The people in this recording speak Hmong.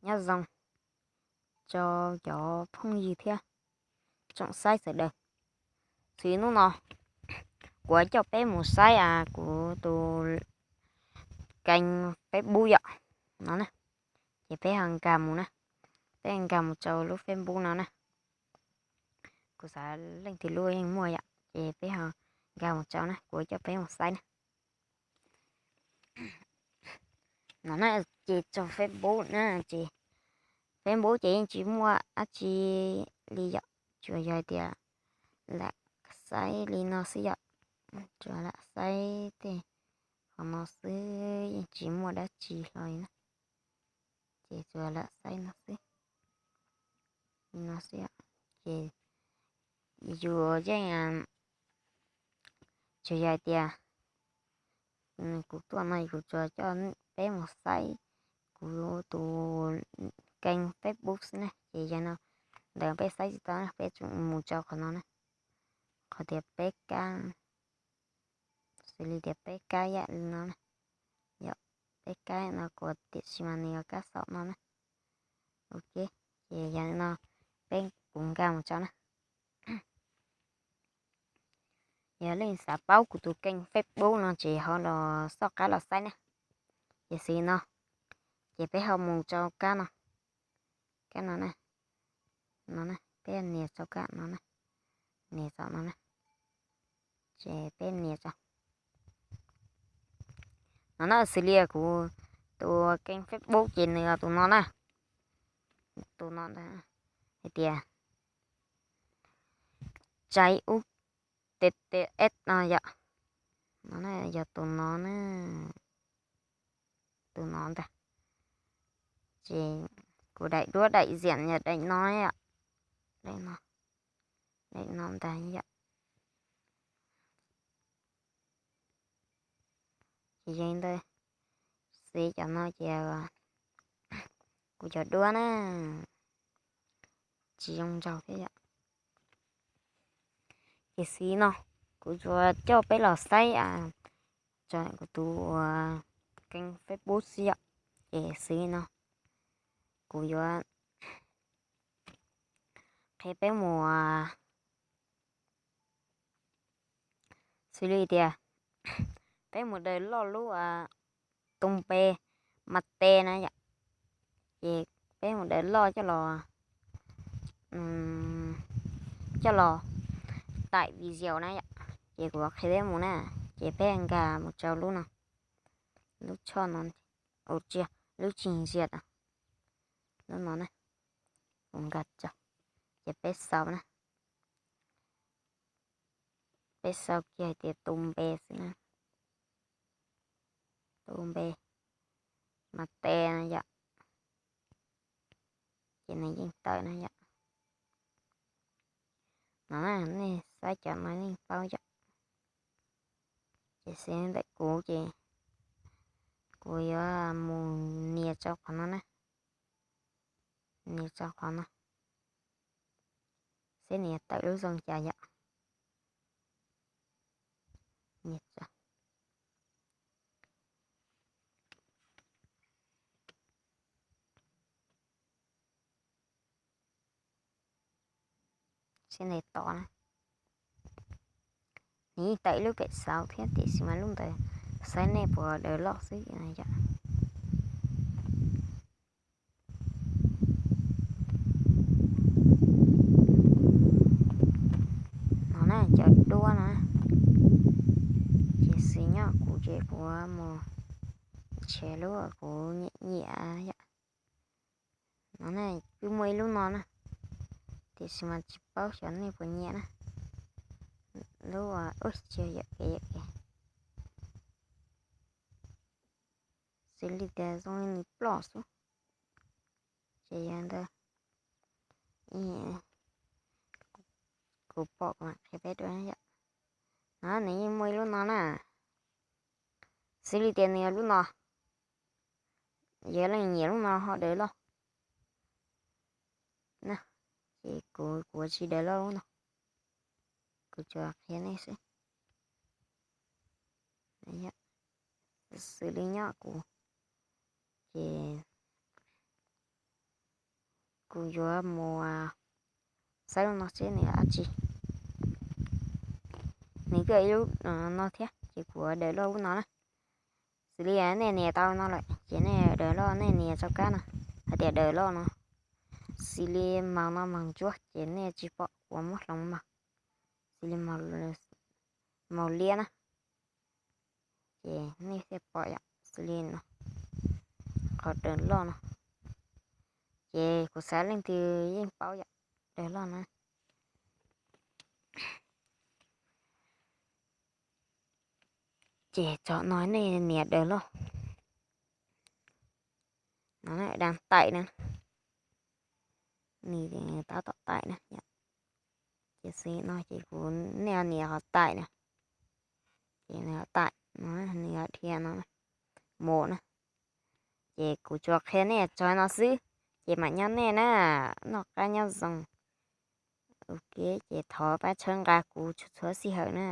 Nyob zoo rau cov phooj ywg thiab tsoom saib sawv daws. Xws li hnub no kuv coj peb mus saib kuv tus kênh Facebook yom, no na. Ces peb ho nkag mus na, peb nkag mus rau lub Facebook no na. Kuv xav leej twg lub yeej muaj yom, ces peb ho nkag mus rau na, kuv coj peb mus saib na. No na, ces rau Facebook na, ces Facebook ces yeej tsis muaj dab tsi li yom, tsuas yog hais tias lam saib li no xwb yom, tsuas lam saib tej qhov no xwb, yeej tsis muaj dab tsi hlo li na. Ces tsuas lam saib no xwb, li no xwb yom. Ces yus yeej, tsuas yog hais tias kuv tuaj no kuv tsuas coj peb mus saib kuv tus kênh Facebook xwb na. Ces yog no ntawd peb saib tsis tau na, peb tsuas mus rau qhov no na, qhov tias peb kab, xws li tias peb kab yam li no na, yog peb kab no kuv tiam sis mas nws yuav kab xaum no na. Ok, ces yog li no peb, kuv nkag mus rau na. Yog leej xav paub kuv tus kênh Facebook no ces ho los soj qab los saib na. Ces xws li no, ces peb ho mus rau kab no, kab no na, no na, peb nias rau kab no na, nias rau no na, ces peb nias rau no na. Xws li kuv tus kênh Facebook ces nws yog tus no na, tus no ntag, hais tias Tsaib Ub T T S no yom, no na, yog tus no na, tus no ntag. Ces kuv daim duab daim ziam yog daim no yom, daim no, daim no ntag yom. Ces yog li ntawd, xws li cov no ces kuv cov duab na, tsis zoo nraug thiab yom. Ces xws li no, kuv tsuas coj peb los saib kuv tus kênh Facebook xwb yom. Ces xws li no, kuv yuav qhia peb mus, xws li tias peb mus daws loj lub tus npe mas tes na yom. Ces peb mus daws loj coj los, coj los taim video na yom. Ces kuv qhia peb mus na, ces peb nkag mus rau lub no, lub choj no, ua tsia, lub tsig ntsia, lub no na, kuv nkag rau, ces peb sau na, peb sau kiag hais tias tus npe xwb na, tus npe mas tes na yom. Ces nws yeej tawm na yom. No na, nej saib cov no yeej paub yom. Ces xws li ntawm kuv ces kuv yuav mus nias rau qhov no na, nias rau qhov no, seb nws yuav tawm lub zoo cas yom. Nias rau, seb nws tod na. Nws yeej tawm ib lub pem xauv thiab tiam sis mas lub ntawd xav nej puas daws loj xwb na yom. No na, cov duab no, ces xws nyob kuv ces kuv mus nrhiav lub kuv nyiam nyiam yom. No na, twb muaj ib lub no na, tiam sis mas tsis paub xyov nej puas nyiam na. Lub, ua tsis yog, yam kev, yam kev, xws li tias zoo li nws ploj xwb. Ces yog ntawd, kuv pom kuv mam qhia peb dua yom. No nws yeej muaj ib lub no na, xws li tias nws yog lub no, yog leej nyiam lub no ho daws loj na. Ces kuv, kuv tsis daws loj lub no, kuv tsuas qhia nej xwb. Xws li nyob kuv ces kuv yuav mus xaib lub no seb nws dab tsi. Nws kuj ib lub no thiab ces kuv daws loj lub no na. Xws li nej nias tau no lawm ces nej daws loj, nej nias rau kab no hais tias daws loj no. Xws li moos no moos ntsuab ces nej tsis pom, kuv muab hloov moos. Xws li moos liab na, ces nej thiaj pom yom, xws li no, qhov daws loj no. Ces kuv xav leej twg yeej paub yom, daws loj na. Ces tso no nej nias daws loj no, dab taim na, nws tab tom taim na. Ces xws li no ces kuv, nej nias qhov taim na, ces nws taim no, nws dhia no, mus na. Ces kuv tsuas qhia nej tso no xwb, ces mam nyob nej na, noj qab nyob zoo. Ok, ces thov pab txhawb nqa kuv txhua txhua sij hawm na.